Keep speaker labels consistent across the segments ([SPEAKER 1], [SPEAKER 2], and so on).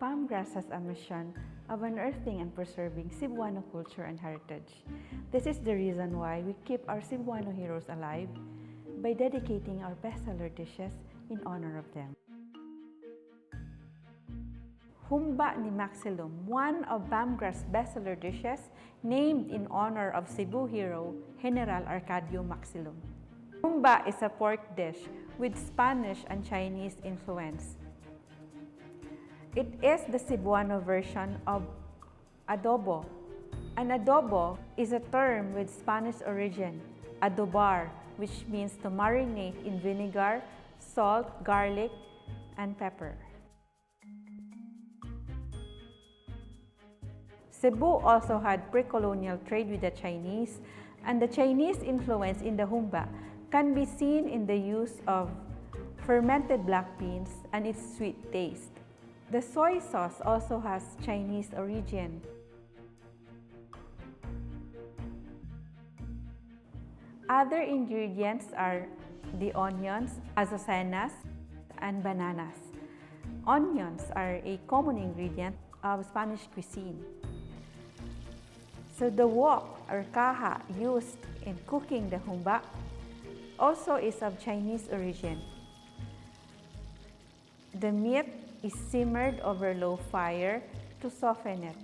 [SPEAKER 1] Palmgrass has a mission of unearthing and preserving Cebuano culture and heritage. This is the reason why we keep our Cebuano heroes alive by dedicating our bestseller dishes in honor of them. Humba ni Maxilom, one of Palmgrass bestseller dishes named in honor of Cebu hero General Arcadio Maxilom. Humba is a pork dish with Spanish and Chinese influence. It is the Cebuano version of adobo. An adobo is a term with Spanish origin, adobar, which means to marinate in vinegar, salt, garlic, and pepper. Cebu also had pre-colonial trade with the Chinese, and the Chinese influence in the humba can be seen in the use of fermented black beans and its sweet taste. The soy sauce also has Chinese origin. Other ingredients are the onions, azucenas, and bananas. Onions are a common ingredient of Spanish cuisine. So the wok or kaha used in cooking the humba also is of Chinese origin. The meat is simmered over low fire to soften it.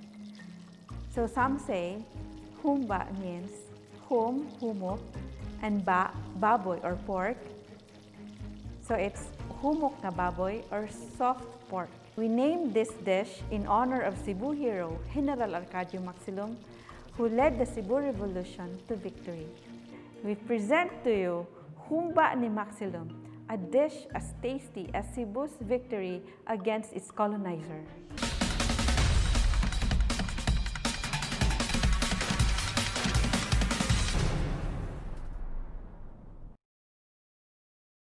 [SPEAKER 1] So some say humba means hum, humok, and ba, baboy or pork. So it's humok na baboy or soft pork. We named this dish in honor of Cebu hero General Arcadio Maxilom, who led the Cebu Revolution to victory. We present to you Humba ni Maxilom, a dish as tasty as Cebu's victory against its colonizer.